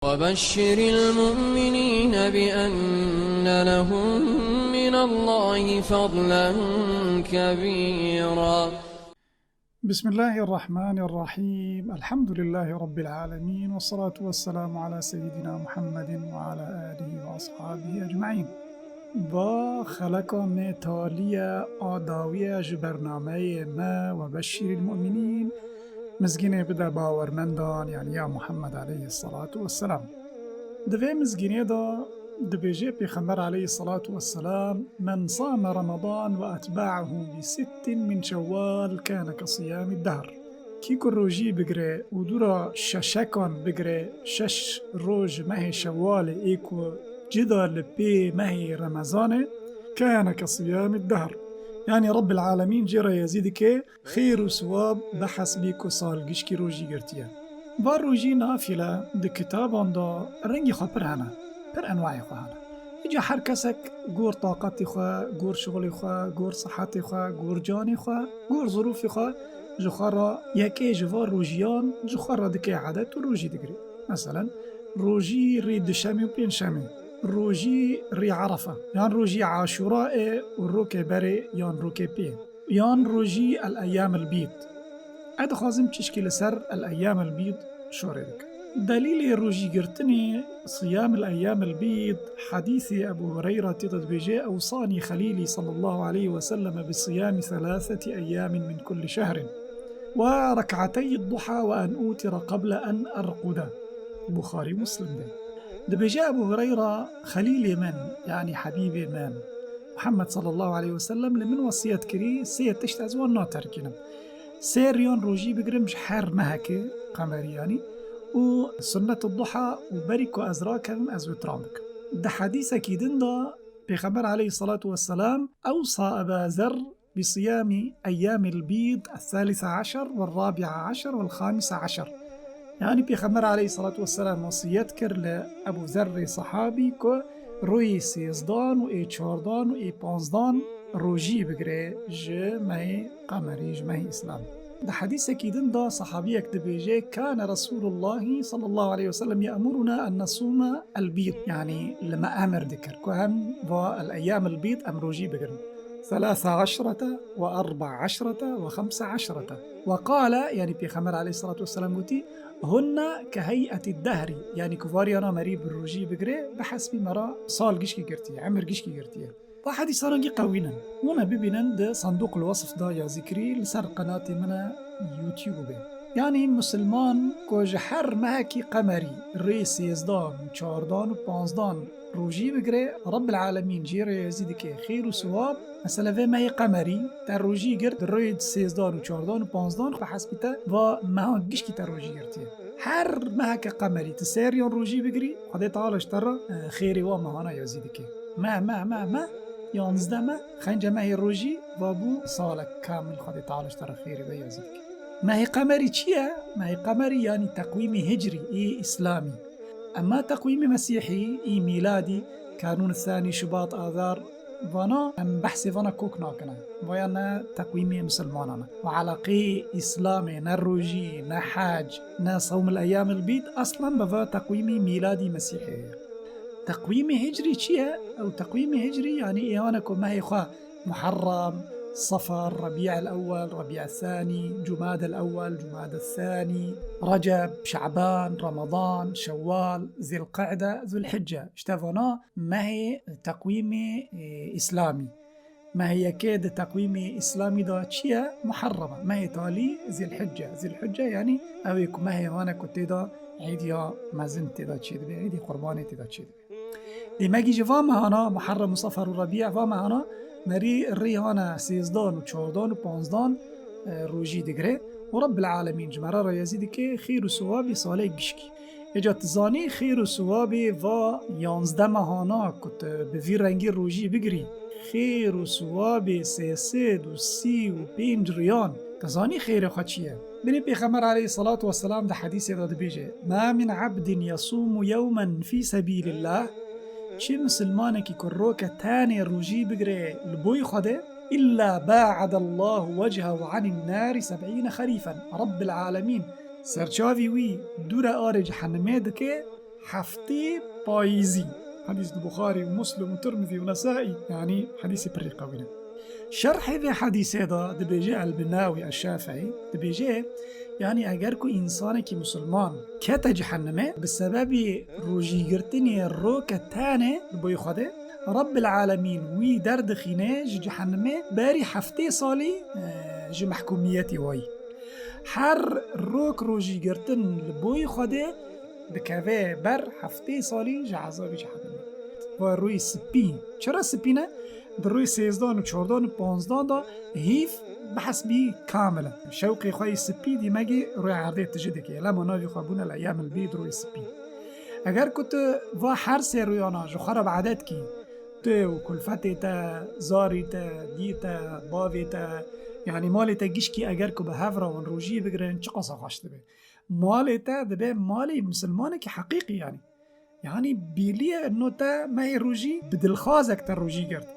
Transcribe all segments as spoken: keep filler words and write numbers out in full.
وبشر المؤمنين بأن لهم من الله فضلا كبيرا. بسم الله الرحمن الرحيم. الحمد لله رب العالمين، والصلاة والسلام على سيدنا محمد وعلى آله وأصحابه أجمعين. Va xeleka me taliye a dawiye ji bernameyê me Webeşşîril Mu'minîn, mizgînê bide bawermendan, yani ya Muhammed aleyhi salatu vesselam. Di vê mizgînê de dibêje Pêxember aleyhi salatu vesselam, "Men same Ramadan ve etba'ahu bi sittin min Şewwal kane ke siyamid dehr." Kî ku rojî bigire û dûra şeşekan bigire, şeş roj ji mehê Şewwalê ê ku cida li pê mehê Remezanê, kane ke siyamid dehr. Yani Rabbil Alemîn jê re yezî dike xêr û siwab bi hesbî ku sal gişkî rojî girtiye. Va rojî nafile di kitaban de rengî xwe pir hene, pir enwayê xwe hene. Îca her kesek gor taqetê xwe, gor şixulê xwe, gor sihetê xwe, gor canê xwe, gor zirûfê xwe ji xwe re yekê ji van rojiyan ji xwe re dike edet û rojî digire. Meselen, rojî rê duşemê û pêncşemê, rojî rê Erefe, yan rojî Aşûraê û rokê berê yan rokê pê, yan rojî el-eyyam el-bîd. Ez dixwazim çişkî li ser el-eyyam el-bîd şorê bikim. Delîlê rojî girtinê, siyam el-eyyam el-bîd, hedîsê Ebu Hureyra tê de dibêje, "Ewsani Xelîlî sallallahu aleyhi ve sellem bi siyami selaseti eyyamin min kulli şehrin. Ve rek'atey duha ve en utira qable en erqude." Buxarî Muslim de. Dibêje Ebu Hureyra, "Xelîlê min, yani Hebîbê min, Muhammed sallallahu aleyhi ve sellem li min wesiyet kirî, sê tişt ez wan naterkînim. Sê riyan rojî bigrim ji her mehekê qemerî yanî û sunnet duha û berî ku ez rakevim ez witran bikim." Di hedîsekî din de Pêxember aleyhi salatu vesselam ewsa Eba Zer bi siyami eyyamil bîd el-salisa aşer ve rabi'a aşer ve xamisa aşer. Yani Pêxember aleyhi salatu vesselam wesiyet kir li Ebu Zerrê sahabî ku rojî sêzdan û ê çardan û ê panzdan rojî bigire ji mehê qemerî, ji mehê Îslam. Di hedîsekî din de sahabiyek dibêje, "Kane Resûlullahî sallallahu aleyhi ve sellem ye'muruna en nesûme el-bîd." Yani li me emir dikir ku em va el-eyyam el-bîd em rojî bigirin. Selasa aşrete ve erba aşrete ve xemsa aşrete. Ve qale, yani Pêxember aleyhi salatu vesselam gotî, "Hunne ke hey'etid dehrî." Yani ku variyana merî bi rojî bigire, bi hesbî me re sal gişkî girtiye, emir gişkî girtiye. Va hedîsan rengî qewîn in. Hûn ê bibînin di Sandûqul Wesf de ya zîkrî li ser qenatê min e YouTube bê. Yanî misilman ku ji her mehekî qemerî rê sêzdan û çardan û panzdan rojî bigire, Rabbil Alemîn jê re yezî dike xêr û siwab. Mesela vê mehê qemerî te rojî girt, di rê sêzdan û çardan û panzdan bi hesbî te va meha gişkî te rojî girtiye. Her meheke qemerî tu sê riyan rojî bigirî, Xwedê Teala ji te re, e, xêrê wa mehana yezî dike. Meh, meh, meh, meh, yanzdeh meh, xence mehê rojî, va bû salek kamil Xwedê Teala ji te re xêrê we yezî dike. Mehê qemerî çi ye? Mehê qemerî yanî teqwîmê hicrî ê îslamî. Ema teqwîmê mesîhî, ê mîladî, kanûn thanî, şubat, azar, vana em behsê vana kok nakine. Vaya ne teqwîmê misilmanan e. Ve eleqeyê îslamê, ne rojî, ne hec, ne sewmil eyyamil bîd, eslen bi va teqwîmê mîladî mesîhê ye. Teqwîmê hicrî çi ye? Ew teqwîmê hicrî, yanî ê wana ku mehê xwe Muharrem, Sefer, Rebî'el Ewwel, Rebî'el Thanî, Cumadel Ewwel, Cumadel Thanî, Receb, Şe'ban, Remadan, Şewwal, Zilqe'de, Zulhicce. Îşte vana mehê teqwîmê, e, îslamî. Mehê yekê di teqwîmê îslamî de çi ye? Muharrem e. Mehê talî Zilhicce. Zilhicce yanî ew ê ku mehê wan e ku tê de îdiya mezin tê de çêdibe, îdî qurbanê tê de çêdibe. Dê me gî ji va mehana, Muharrem û Sefer û Rebî, va mehana merî rê hane sêzdan û çardan û panzdan, e, rojî digire û Rebbil Alemîn ji me re rêyezî dike xêr û siwabî salê gişkî. Êca tu zanî xêr û siwabê va yanzdeh mehana ku tu bi vî rengî rojî bigirî, xêr û siwabê sê sed û sî û pênc riyan, tu zanî xêrê xwe çi ye? Binê Pêxember aleyhisselatu vesselam di hedîsê de dibêje, "Ma min abdin yasumu yewmen fî sebîlillah." Çi misilmanekî ku roke tenê rojî bigire li boy Xwedê, "illa ba'adallahu wechehu anin nari seb'îne xerîfen." Rabbil alemîn serçavî wî dûre arê cehennemê dike, Heftê payîzî. Hadîs di Buxarî û Muslim û Tirmizî û Nesaî, yanî hadîsê pirî qewî ne. Şerhê vê hadîsê de dibêje El-Binawi El-Şafii, dibêje, yanî eger ku însanekî musulman kete cehennemê bi sebebî rojîgirtinê roke tenê li boyê Xwedê, Rabbil Alemîn wî derdixîne ji cehennemê berî heftê salî, e, ji mehkûmiyetê wayî. Her rok rojîgirtin li boyê Xwedê dikeve ber heftê salî ji ezabê cehennemê. Va rûyê spî. Çira spî ne? Di rûyê sêzdan û çardan û panzdan de hîv behs bî kamil e. Şewqê xwe yî spî dîmegî rûyê erdê tijî dike. Lema navê xwe bûne le yemil bî di rûyê spî. Eger ku tu va her sê rûyana ji xwe re bi edet kî, tu û kulfetê te, zarî te, dî te, bavê te, yanî malê te gişkî eger ku bi hev re wan rojiyê bigirin, çiqasa xweş dibe. Malê te dibe malê misilmanekî heqîqî yanî. Yanî bîlî ye no te mehê rojî bi dilxwazek te rojî girt.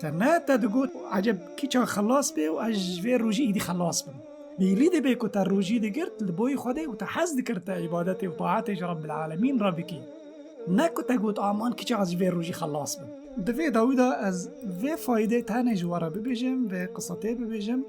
Te ne te digot, "Eceb kîça xelas bê û ez ji vê rojî îdî xelas bim." Bîlî dibe ku te rojî digirt li boyî Xwedê û te hez dikir te îbadetê û taetê ji Rabbil Alemîn re bikî. Ne ku te got, "Aman kîça ez ji vê rojî xelas bim." Di vê dawî de ez vê fayîdê tenê ji we re bibêjim, vê qisatê bibêjim.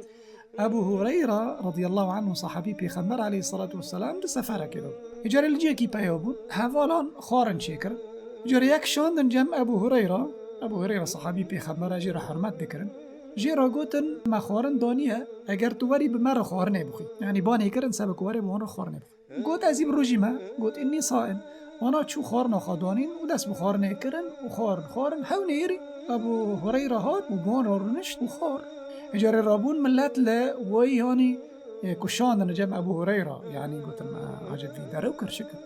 Ebu Hureyra radiyallahu anhu, sahabî Pêxember aleyhissalatu vesselam, di seferekê de bû. Îcarê li cihekî peya bûn. Hevalan xwarin çêkirin. Îcarê yek şandin cem Ebu Hureyra. Ebu Hureyra sahabî Pêxember e, jê re hurmet dikirin. Jê re gotin, "Me xwarin daniye, eger tu werî bi me re xwarinê bixwî." Yanî banê kirin sebe ku werê bi wan re xwarinê bixwî. Got, "Ez î bi rojî me." Got, "Inni saim." Wana çû xwarina xwe danîn û dest bi xwarinê kirin û xwarin, xwarin. Hewnê êrî Ebu Hureyra hat û bi wan re rûnişt û xwar. Îcarê rabûn millet li wayî yanî, e, kuşandin cem Ebu Hureyra. Yanî gotin, "Me eceb vî derew kir çi kir?"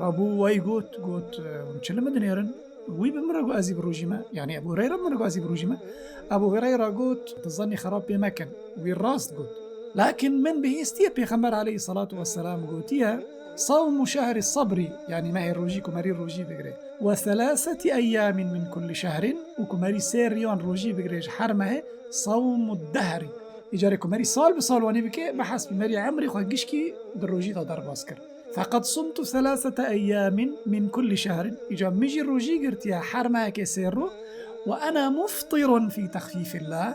Rabû wayî got, got, "E, hûn çi li min dinêrin?" Wî bi min re got, "Ez î bi rojî me." Yanî Ebu Hureyra bi min re got, "Ez î bi rojî me." Ebu Hureyra got, "Tu zannî xerab pê mekin." Wî rast got. Lakin min bihîstiye Pêxember aleyhissalatu vesselam gotiye, "Sawmu şehri sabri", yanî mehê rojî ku merî rojî bigire. "Ve selaseti eyyamin min kulli şehrin", û ku merî sê riyan rojî bigire ji her mehê, "Sawmu dehri." Îcarê ku merî sal bi sal wanî bike, bi hesbî merî emrê xwe gişkî di rojî de derbas kir. "Feqad sumtu selasete eyyamin min kulli şehrin." Îca min jî rojî girtiye her mehekê sê ro. "Ve ena muftirun fî texfîfillah."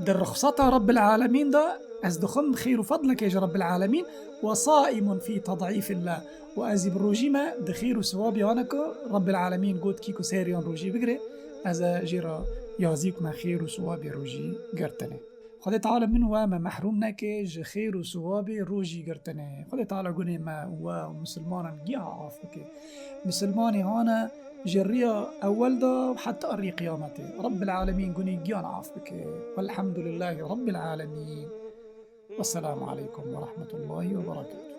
Di ruxseta Rabbil Alemîn de ez dixwim xêr û fedlekê ji Rabbil Alemîn. "Ve saimun fî ted'îfillah." Û ez ê bi rojî me di xêr û siwabê wana ku Rabbil Alemîn got kî ku sê riyan rojî bigire, ez ê jê re yazî ku me xêr û siwabê rojî girtine. Xwedê Teala min we me mehrûm neke ji xêr û siwabê rojî girtinê. Xwedê Teala gunê me û we û misilmanan giyan af bike. Misilmanê hane ji riya ewel de heta rî qiyametê. Rabbil Alemîn gunê giyan af bike. Welhamdulillahî Rabbil Alemîn. Wesselamu aleykum ve rahmetullahî ve berekatuhu.